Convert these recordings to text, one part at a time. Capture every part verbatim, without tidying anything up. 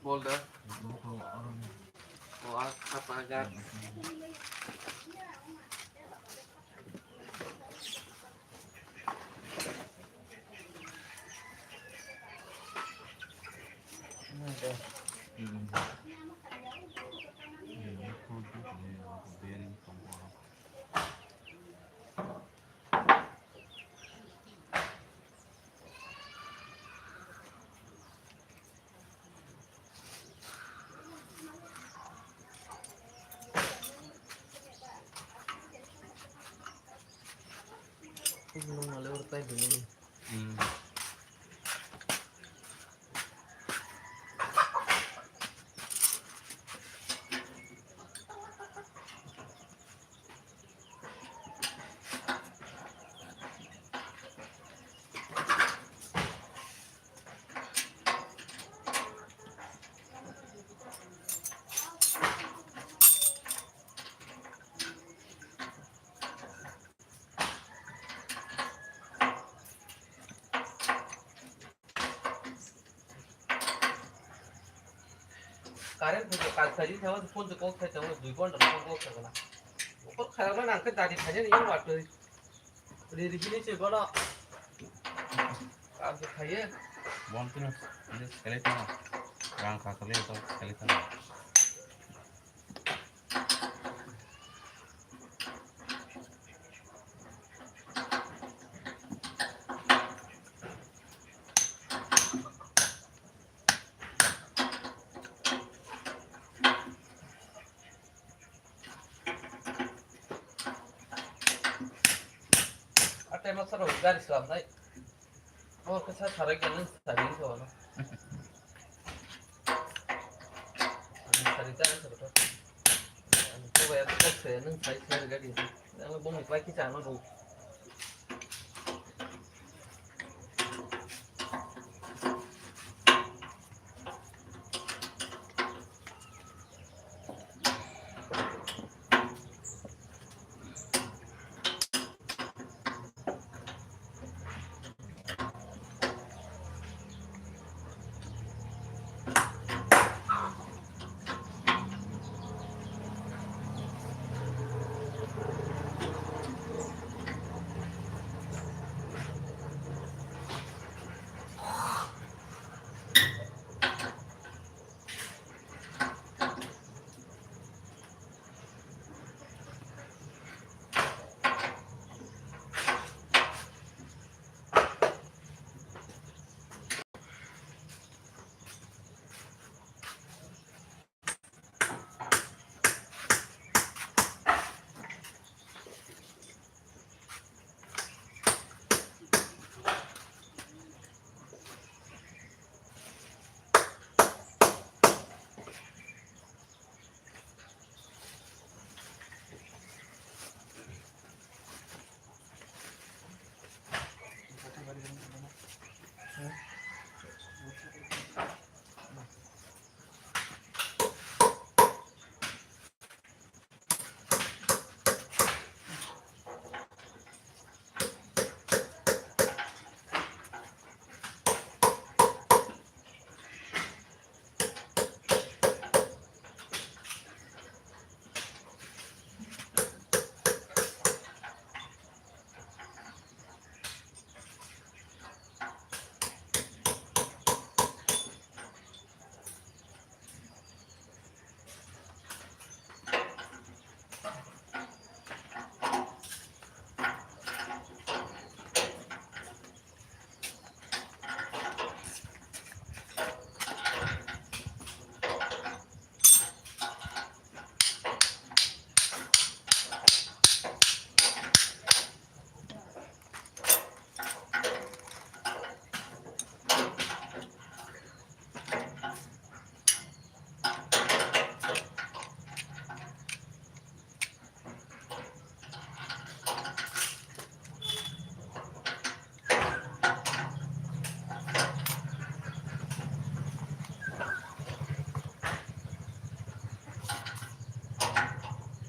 Folder. Oh, ah, apa, agak. Current phaikhe kal khaijak thango, phone se kok khai thango, dui ghonta phone kok khaikha na. Okol khairokma nang khe dadi khainani yang watwi. Ri ri hini se bono. Kal se khaiye. Bon kino, ini sekali thango. Rang kha kali to sekali thango. Atai masa rok gari selam nai. Oh, kesa sarai kena sabi ko no. Sarai kena sabi ko. Ko ya ko se nang sai sai gari. Nang bong ni pai ki chang no.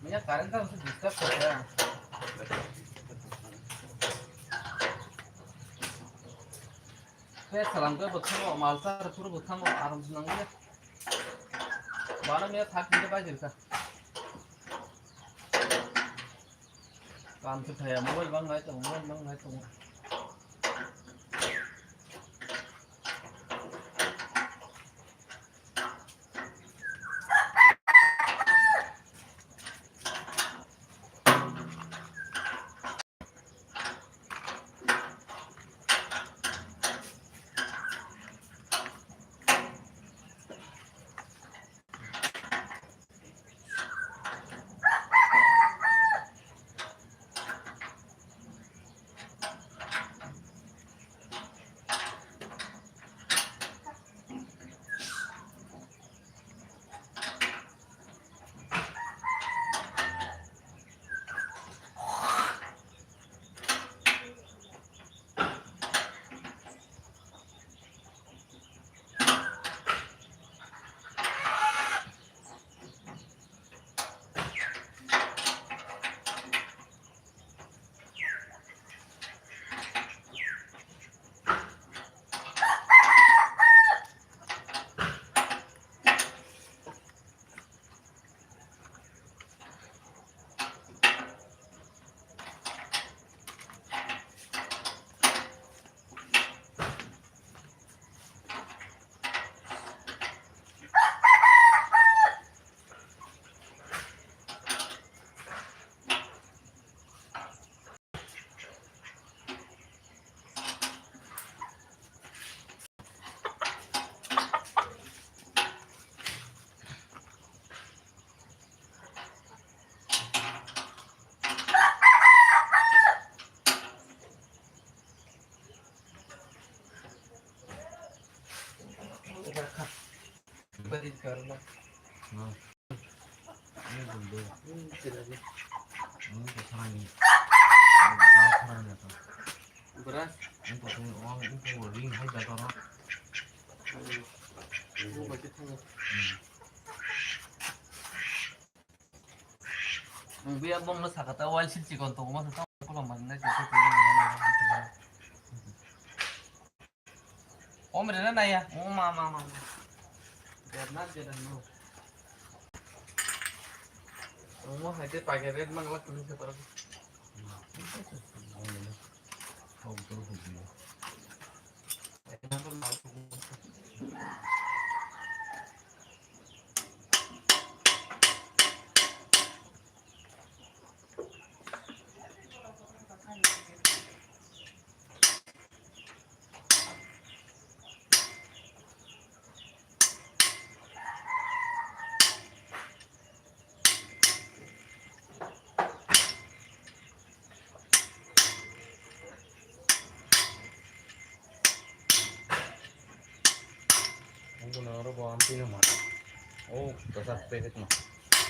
Manya current ta disturb kha. Khe salam khe bwthango, malsa rwphuru bwthango, aram se nangya. Bana me thak ni bai jirka. Kam se thaya mobile bang nai tong, mobile bang nai tong. Beras. Ini kosong orang ini kau ring hai jatuh orang. Ini kosong orang. Ang biya bong no sakata wal sil chikon tong ma sa tong ko man na ke. Om re na ya. O ma ma ma. Bernard je dan no. Ang mo hai te pakai red mang lak ni sa parang. Ang ko naro bo ampino ma. Oh, dasar packet ma.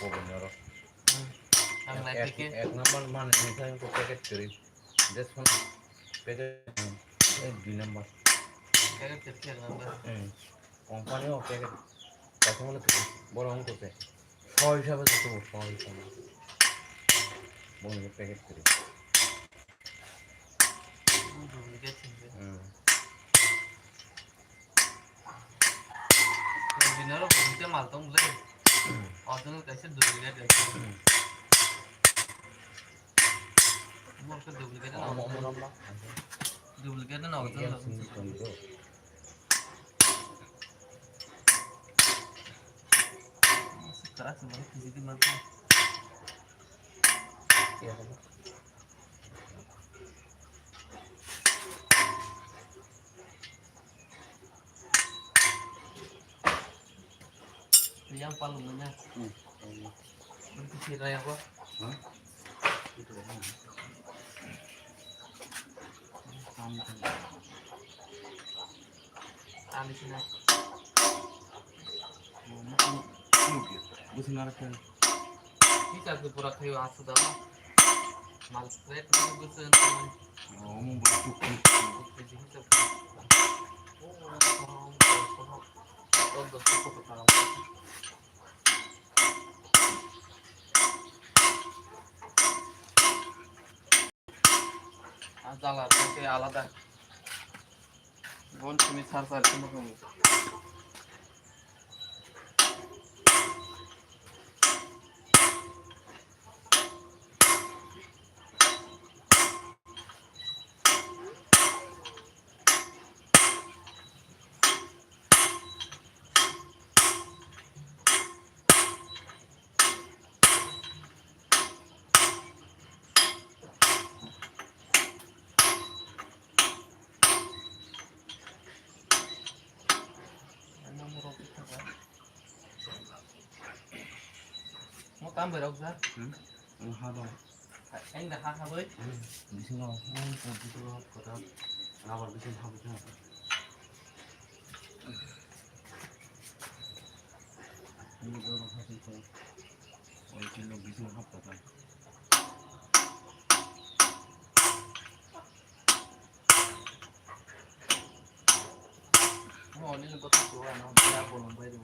Ko bo naro. Ang lai packet. Ek number man ni sa ko packet kiri. Just one packet. Eh, dui number. Packet kiri ek number. Hmm. Company o packet. Kaisa wngkha twi, borok wngkha twi. Soi hisabe se tubu, soi hisabe. Boni packet kwrwi. Duplicate hinwi. Hmm. Original o bumte mal tong le. Hmm. Original kaisa duplicate kaisa. Hmm. Mo khe duplicate na. Omo, omo, omo. Duplicate na, original. Yang palu mana? Hmm. Berarti sih raya apa? Hah? Itu kan. Kami kan. Kami sini. Bukan arah kan. Kita tu pura kayu asal dah. Mal plate ni bukan. Oh, mau buat kuku. Kuku jadi tu. Oh, orang orang orang. Jala khe alada. Bon simi sar sar khe nukung. Tam bai rok sir. Hmm? Ang ha dong. Ang da ha ha bai. Hmm. Bisingo, ang ko bisingo kota. Rubber bising ha bising. Ini ko ha bising. Oi kilo bising ha kota. Mo ni ko ta ko ano ya ko bai do.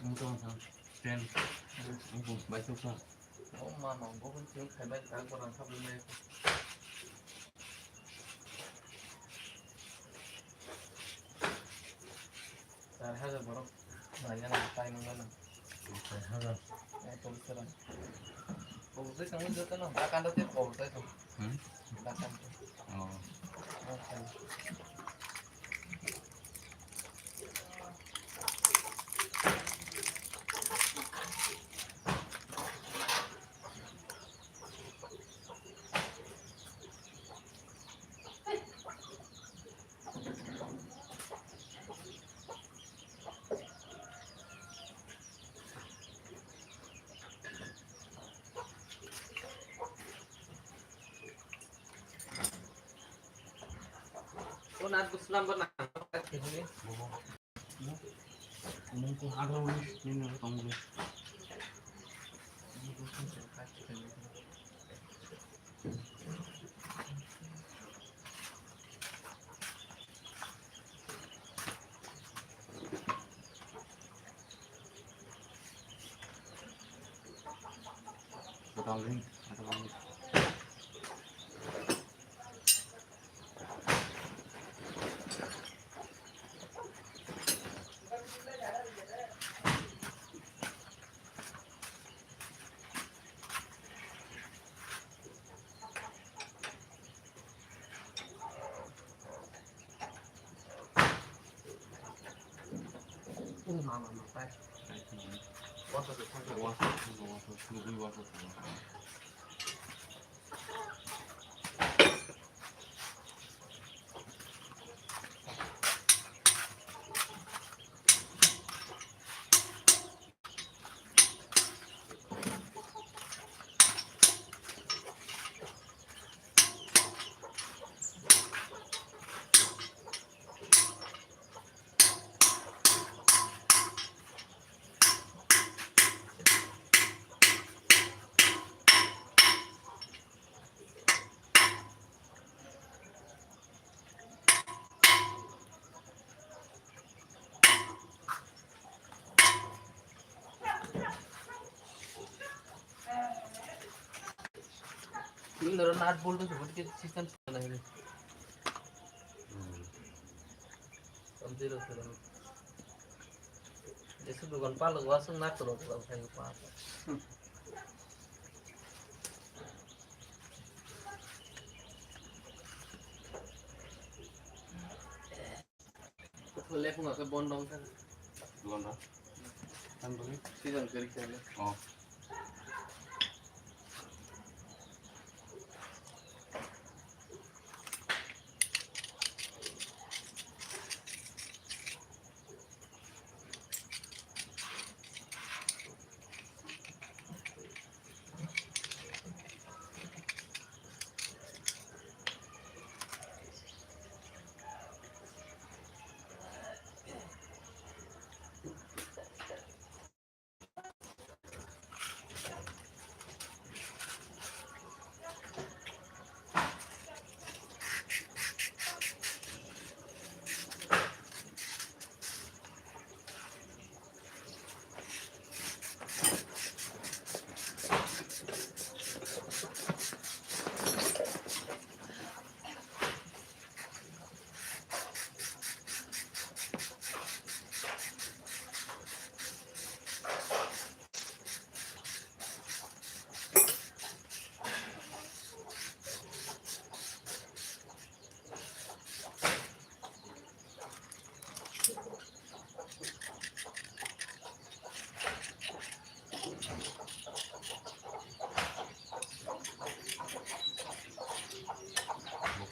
Ang tong sa stand. Ang tong bai tong sa. Oh, mama, bo kun sing khai bai ta ko rang thap mai. Char hajar borok nai gana, tai nang gana. Char hajar. Eh, tol serang. Kobor tei tong joto no, bakan do tei kobor tei tong. Hmm? Bakan do. Oh. Bakan. O nat bwswlam bo nang. Nung kung agro ni, ni nung tong ni. Betul ni, betul ni. Ini noro nut bolt tu seperti sistem sana ini. Sampai lo sekarang. Jesu bukan palu wasung nut lo kalau saya apa. Lephunga khe bon dong khe. Bon dong. Ang dong. Season kiri khe. Oh.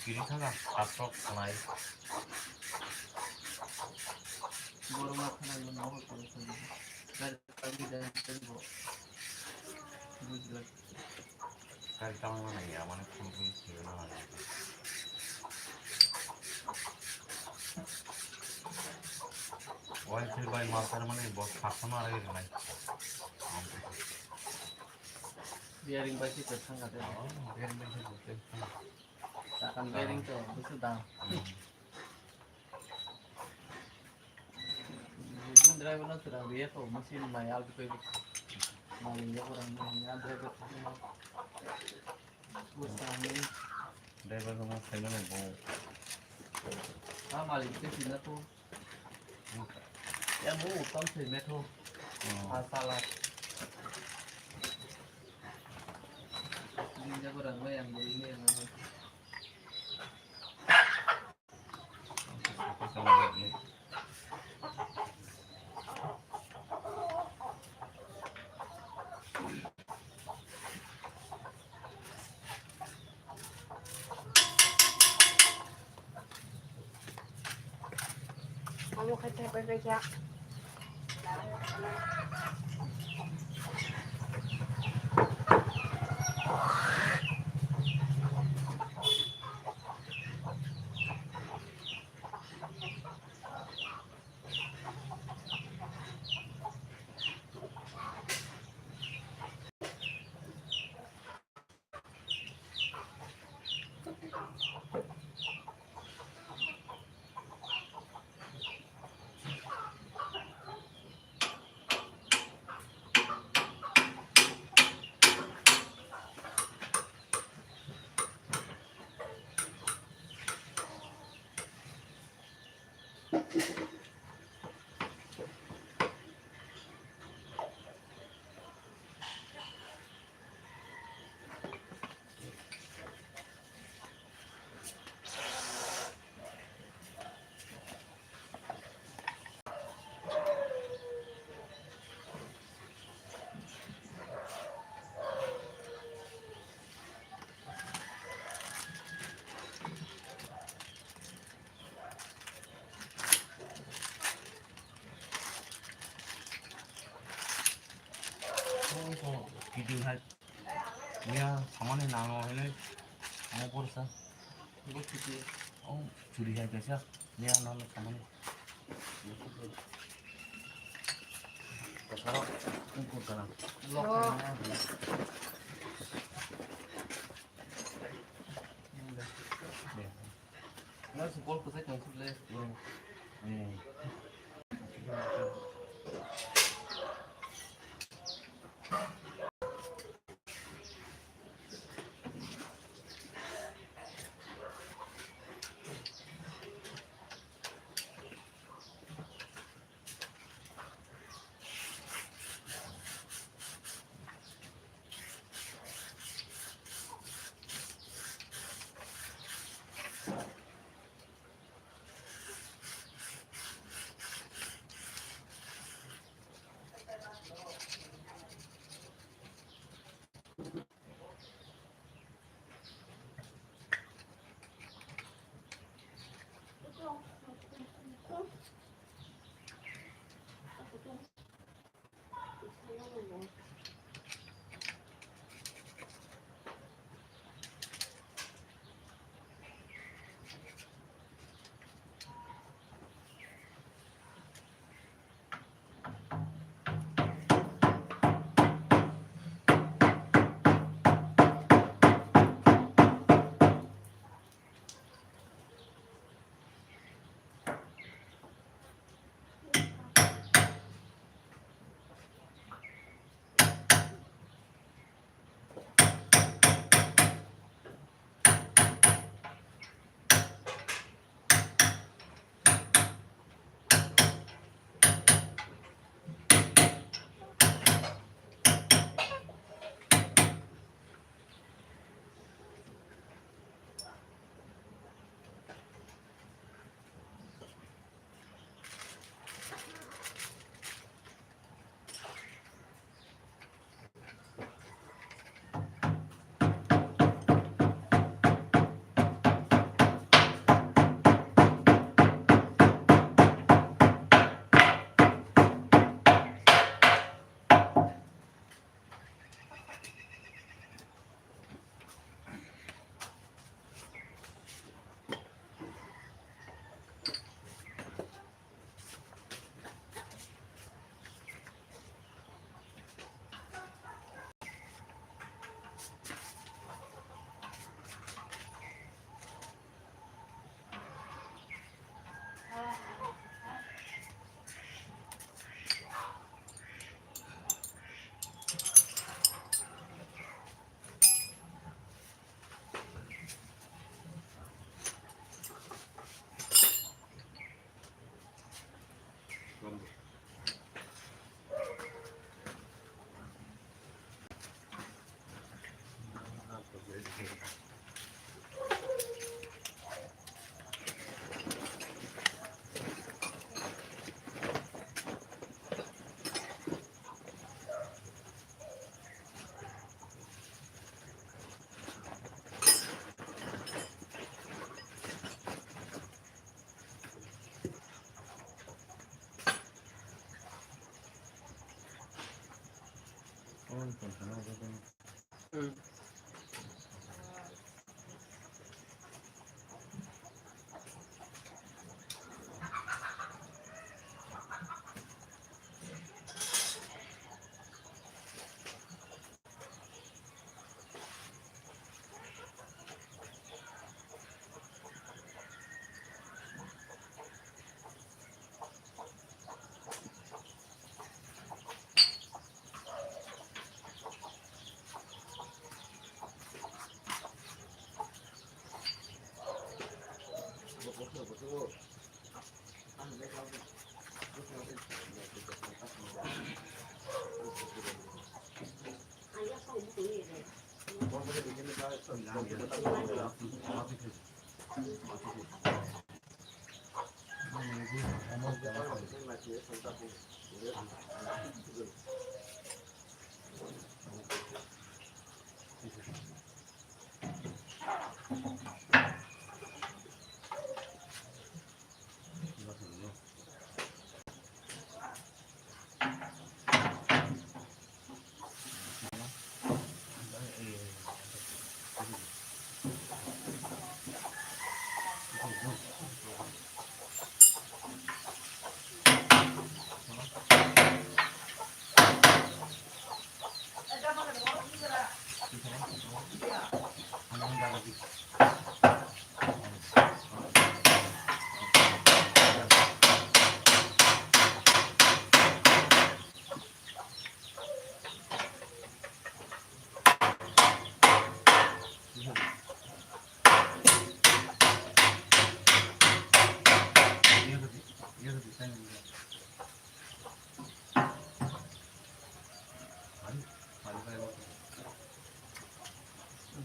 Kiri thanga asok khanai. Borok ma khanai mo mo ko ko. Gari tangwi dai tei bo. Bujla. Gari tangwi ma nai ya mane phone kwi kiri na. Oil fill bai mal tar mane bo sakno ara kiri nai. Bearing bai se thang ka de. Oh, bearing bai se thang. Takan bearing to, busu dam. Jin driver no sura riya to, machine mai al to. Mali ya orang ni ya driver. Busa ni. Driver ko ma sai na bo. Ah, mali ke sila to. Yang mau utang sih metro. Oh. Masalah. Ini jago orang yang beli ini yang mana? Amo khai thai pai pai kha. Video hai. Miya samani nango hene. Mo porsa. Bo churi. Oh, churi hai kaisa. Miya nango samani. Kasaro, ungkul kana. Lok. Nasi bol kusai tong sule. Hmm.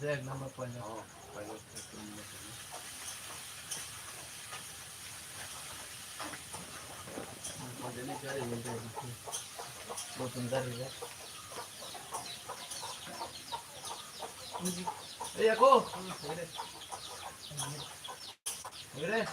Ek number point. Nutun gari re. Ei, ako. Oi re.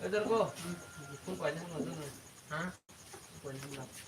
Edar ko, phone paina mo dun. Ha? Phone paina mo.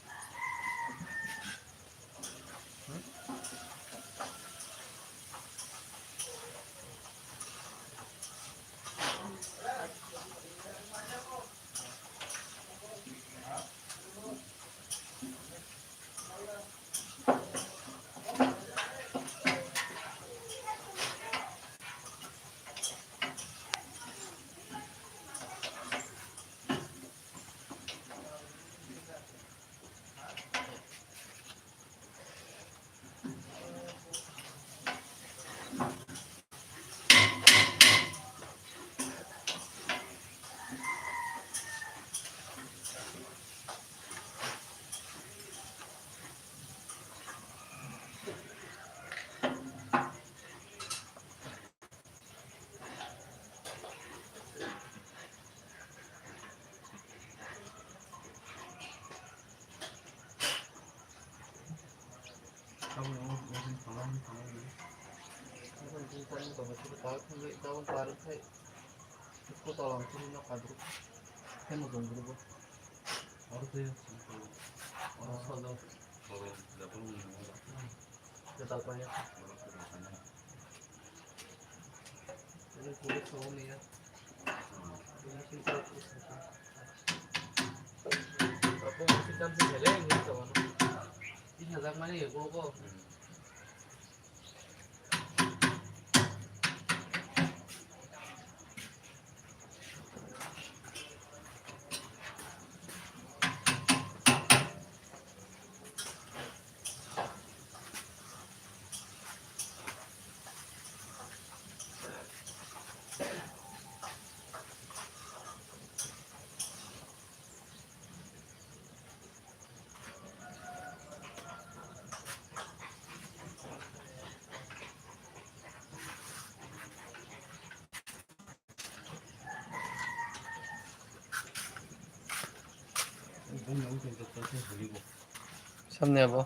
Samne abo.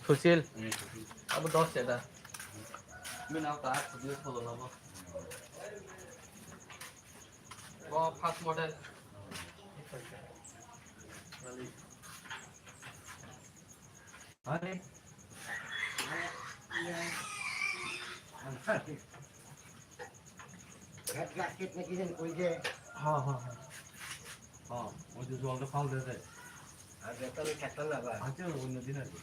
Susil. Abo dos cheda. Mina ta video photo nabo. Bo first model. আরে। Gas, gasket নাকি জানি কই যে? হ্যাঁ, হ্যাঁ, হ্যাঁ। হ্যাঁ, ওই যে জলটা ফাল দিয়ে দেয়। আর বেতন থাকতো না বা? আচ্ছা, অন্য দিন আর কি।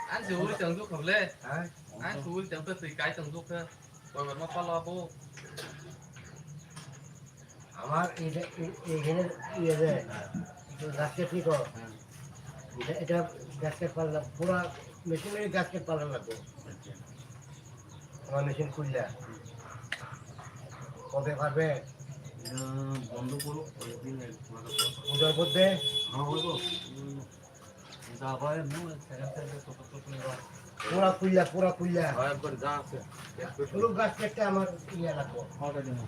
Ang si uli tang duk kable. হ্যাঁ? Ang si uli tang pe tui kai tang duk ke. Koi bar ma pala bo. আমার এই যে, এই, এইখানে ইয়ে যে, হ্যাঁ। একটু গাছ কেটে কি কর? হ্যাঁ। এটা, এটা গাছ কেটে পারলাম, পুরা মেশিনারি গাছ কেটে পারলাম লাগবে। আচ্ছা। আমার মেশিন খুললা। কবে পারবে? এটা বন্ধ করো, কয়েকদিন এক মাস পর। পূজার মধ্যে? হ্যাঁ, হইব। হুম। যা ভাই, মু সেকেন্ড সাইডে ছোট ছোট নিবা। পুরা খুললা, পুরা খুললা। হ্যাঁ, একবার যা আছে। পুরো গাছ কেটে আমার ইয়ে লাগবো। অর্ডার দিন।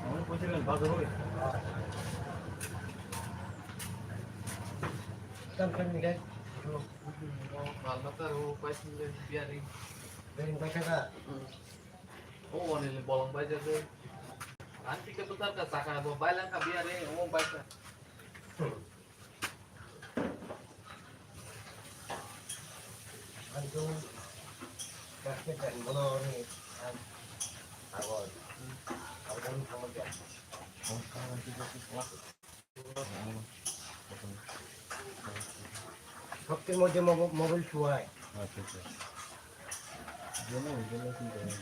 আমি কইছিলাম, বাজার হবে। দাম কম নিলে। মাল মাত্র ও পয়সা নিলে বিয়ারি। বেরিং পয়সা কা? হুম। O, o nini bolong bai jagwi. Ang tike bwthar ka saka bo bai lang ka biya re, o bai ka. Ang tu basket dan bono ni ang agor. Agor ang thamma kya? সবচেয়ে মধ্যে mobile, mobile চুয়ায়। আচ্ছা, আচ্ছা। জন্য, জন্য চিন্তা নেই।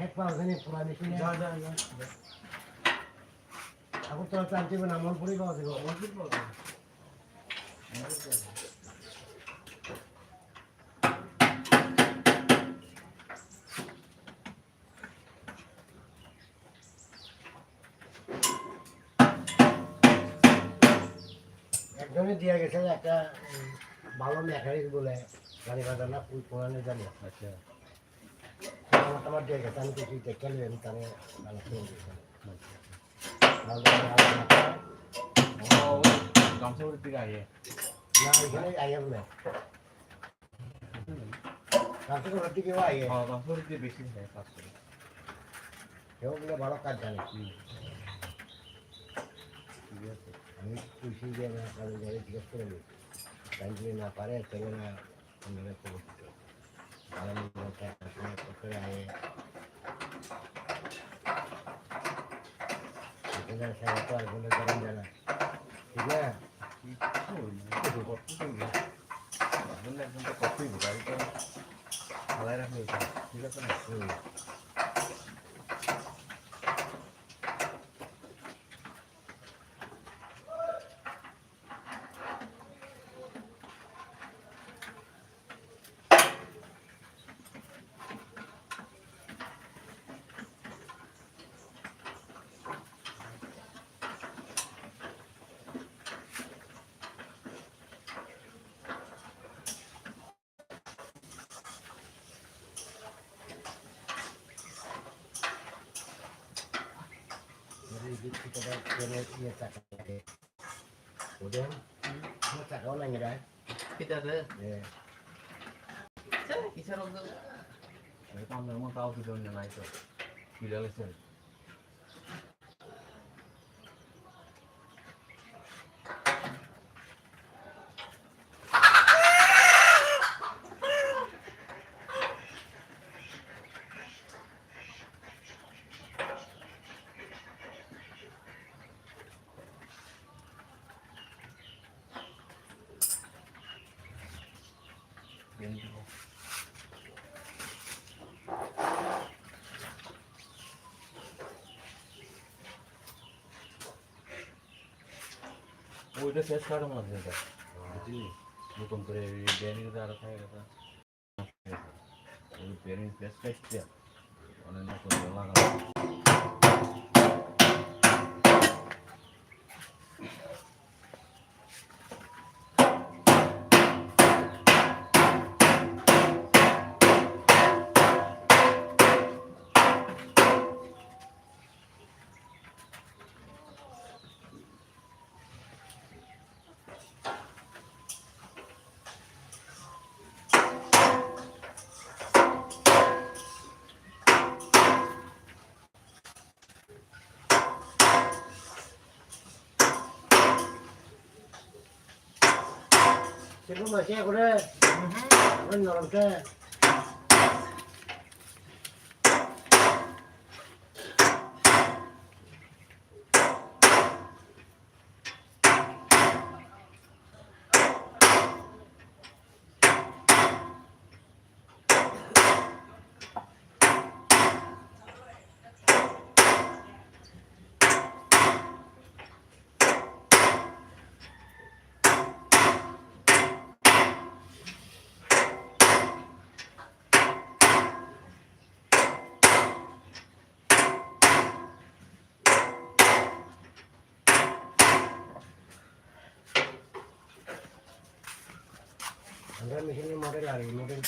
এক পাওয়া যায়নি পুরা মেশিনে। যা, যা, যা। ঠাকুর তো আছে, আনতে হবে না, মন পড়ে পাওয়া যাবে। মন পড়ে পাওয়া যাবে। একজনে দিয়া গেছে একটা, উম, ভালো মেকানিক বলে, গাড়ি বাজার না, কোন কোনানে জানি। আচ্ছা। আমার, আমার দিয়ে গেছে, আমি কিছু দেখে নিই, আমি তাহলে ভালো করে দিই। আচ্ছা। ভালো করে ভালো করে। ও, ওই গামছাগুলোর দিকে আগে। না, এখানে আগে বলে। গামছাগুলোর দিকে ও আগে। হ্যাঁ, গামছাগুলোর দিকে বেশি হয় কাজ করে। কেউ বলে ভালো কাজ জানে। হুম। ঠিক আছে। আমি খুশি যে আমার কাজে যাবে জিজ্ঞেস করে নিই। তাই যদি না পারে, তাহলে না অন্যরা খবর দিত। কারণ লোকে আসলে করতে আগে। এখানে সবাই তো আর কোনো করেন যায় না। ঠিক না? কিচ্ছু হয়নি। একটু করতে হয়নি। এখন একজন তো করতেই হবে। আমি তো ফালাই রাখলে হতো না। ঠিক আছে না? হুম। Udah, mau cakap orang ngira. Kita ada. Ya. Cak, kisah orang tu. Saya tahu memang tahu kita orang yang lain tu. Bila lesson. ওইটা শেষ কাটা মাছ এটা। বুঝলি? Butung kore bearing da rakhai kata. Bearing press kai tia. One na to laga. Sirbo ma khe kore. Aboni norom khe. Andra machine ni model ari model.